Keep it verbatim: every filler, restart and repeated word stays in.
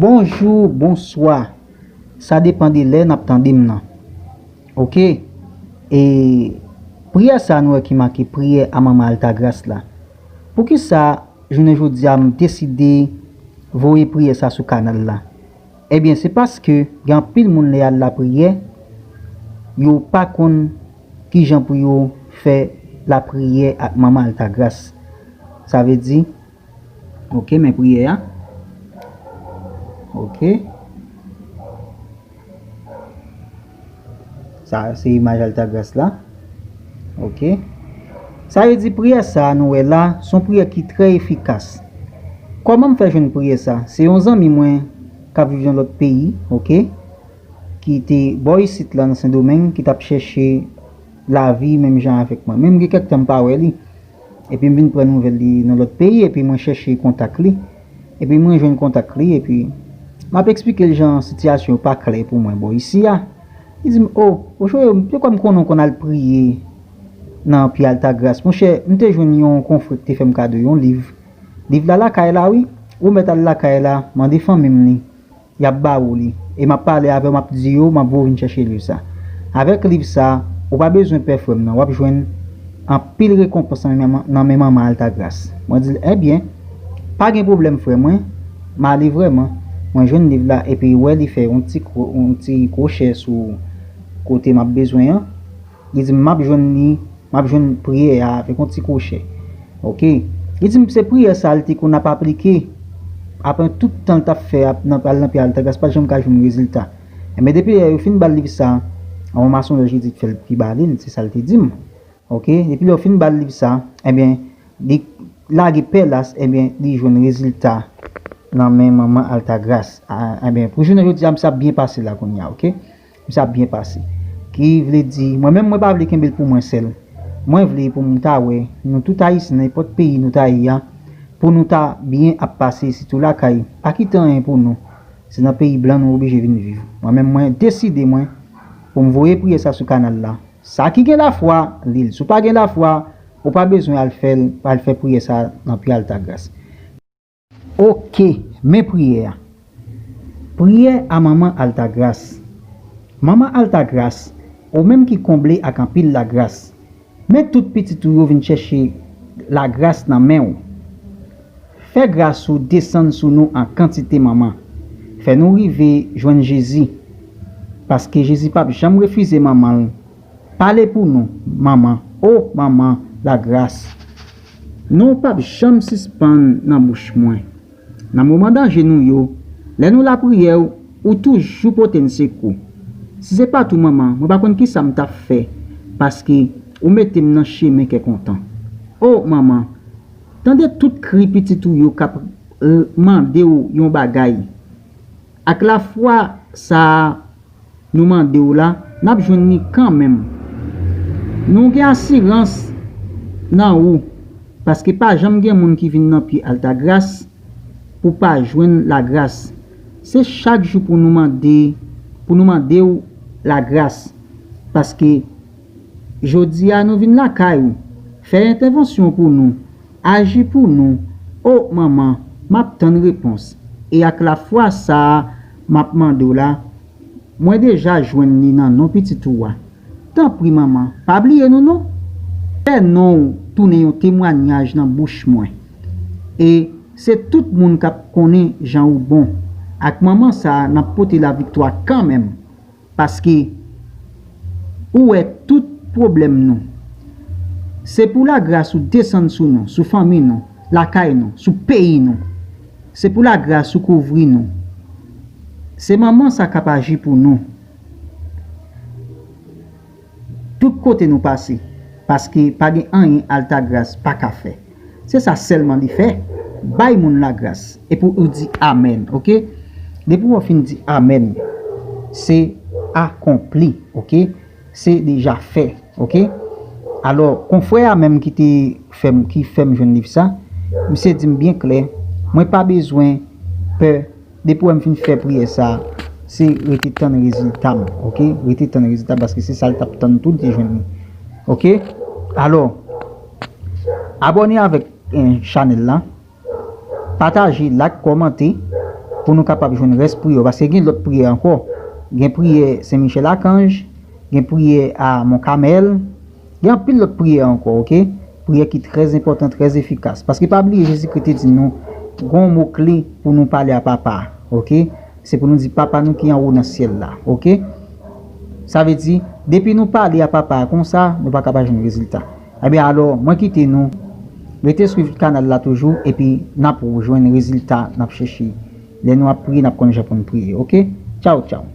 Bonjou, bonswa. Sa depann de lè n ap tande m nan. Oke. E priyè sa nou wè ki make priyè a Manman Altagras la. Poukisa jounen jodi a m deside voye priyè sa sou kanal la? Ebyen, se paske gen anpil moun lè y al lapriyè, yo pa konn kijan pou yo fè lapriyè ak Manman Altagras. Sa vle di, oke, men priyè a. Oke. Sa se imaj Altagras la. Oke. Sa vle di priyè sa a nou wè la, se yon priyè ki trè efikas. Kòman m fè jwenn priyè sa? Se yon zanmi mwen k ap viv nan lòt peyi, oke, ki te bò isit la nan Sendomeng, ki t ap chèche lavi menm jan avèk mwen. Men m gen kèk tan m pa wè li. Epi m vin pran nouvèl li nan lòt peyi, epi mwen chèche kontak li. Epi mwen jwenn kontak li, epi m ap eksplike l jan sitiyasyon yo pa klè pou mwen bò isi a. Li di m, "O, o Joe, m te kwè m konnen w konn al priye nan pye Altagras. Monchè, m te jwenn yon konfrè ki te fè m kado yon liv. Liv la lakay la, wi. Ou mèt al lakay la, mande fanmi m li. Y ap ba ou li. E m ap pale avè w, m ap di yo, m ap voye w vin chèche liv sa. Avèk liv sa, ou pa bezwen pè, frè m nan. W ap jwenn anpil rekonpans nan men, nan men Manman Altagras." Mwen di l, "Ebyen, pa gen pwoblèm, frè mwen. M ale vrèman." Mwen jwenn liv la, epi wè li fè yon ti kwo-, yon ti kwochè sou kote m ap bezwen an. Li di m, "M ap jwenn li, m ap jwenn priyè a avèk yon ti kwochè." Oke. Li di m se priyè sa a l te konn ap aplike. Apre tout tan l t ap fè ap nan, al nan pye Altagras, pa t janm ka jwenn rezilta. Enben, depi lè yo fin ba l liv sa, yon masonlòj li di k fè l ki ba li l, se sa l te di m. Oke. Depi lè yo fin ba l liv sa, enben, li lage pè la, enben, li jwenn rezilta nan men Manman Altagras. A, enben, pou jounen jodi a, m sa byen pase la kounye a, oke? Sa ap byen pase. Ki vle di, mwen menm, mwen pa vle kenbe l pou mwen sèl. Mwen vle pou m ta wè nou tout Ayisyen, nenpòt peyi nou ta ye a, pou nou ta byen ap pase, sitou lakay. Pa kite anyen pou nou. Se nan peyi blan nou oblije vin viv. Mwen menm, mwen deside, mwen, pou m voye priyè sa sou kanal la. Sa ki gen lafwa, li l. Si w pa gen lafwa, ou pa bezwen al fè l, al fè priyè sa nan pye Altagras. Oke, men priyè a. Priyè a Manman Altagras. Manman Altagras, ou menm ki konble ak anpil lagras, men tout pitit ou yo vin chèche lagras nan men w. Fè gras ou desann sou nou an kantite, Manman. Fè nou rive jwenn Jezi, paske Jezi p ap janm refize manman l. Pale pou nou, Manman, o Manman lagras. Non w p ap janm sispann nan bouch mwen. Nan moman danje nou yo, lè nou lapriyè w, ou toujou pote n sekou. Si se pa t ou, Manman, mwen pa konn kisa m t ap fè, paske ou mete m nan chemen kè kontan. O Manman, tande tout kri pitit ou yo k ap, eh, mande w yon bagay. Ak lafwa sa a, nou mande w la, n ap jwenn li kanmenm. Nou gen asirans nan ou, paske pa janm gen moun ki vin nan pye Altagras pou pa jwenn lagras. Se chak jou pou nou mande, pou nou mande w lagras, paske jodi a nou vin lakay ou, fè entèvansyon pou nou, aji pou nou, o Manman, m ap tann repons. E ak lafwa sa a m ap mande w la, mwen deja jwenn li nan non pitit ou a. Tanpri, Manman, pa bliye nou non. Fè non w tounen yon temwayaj nan bouch mwen. E se tout moun k ap konnen jan ou bon. Ak Manman sa a, n ap pote laviktwa kanmenm. Paske ou wè tout pwoblèm nou. Se pou lagras ou desann sou nou, sou fanmi nou, lakay nou, sou peyi nou. Se pou lagras ou kouvri nou. Se Manman sa k ap aji pou nou. Tout kote nou pase, paske pa gen anyen Altagras pa ka fè. Se sa sèlman li fè, bay moun lagras. Epi ou di amèn, oke? Depi w fin di amèn, se akonpli, oke? Se deja fè, oke? Alò, konfrè a menm ki te fè m, ki fè m jwenn liv sa, misye di m byen klè, mwen pa bezwen pè. Depi w wè m fin fè priyè sa, se rete tann rezilta m, oke? Rete tann rezilta m, paske se sa l t ap tann tou, l te jwenn li. Oke? Alò, abòne avèk, eh, chanèl la, pataje, like, kòmante, pou nou kapab jwenn rès priyè yo, paske gen lòt priyè ankò. Gen priyè Sen Michèl Akanj, gen priyè a Mon Kamèl, gen anpil lòt priyè ankò, oke? Priyè ki trè enpòtan, trè efikas. Paske pa bliye, Jezikri te di nou, gen yon mo kle pou nou pale a Papa, oke? Se pou nou di, Papa nou ki anwo nan syèl la, oke? Sa vle di, depi nou pale a Papa a konsa, nou pa ka pa jwenn rezilta. Ebyen, alò, mwen kite nou, rete swiv kanal la toujou, epi n ap jwenn rezilta n ap chèche. Lè nou ap priye, n ap konn jan pou n priye, oke? Tchaw, tchaw.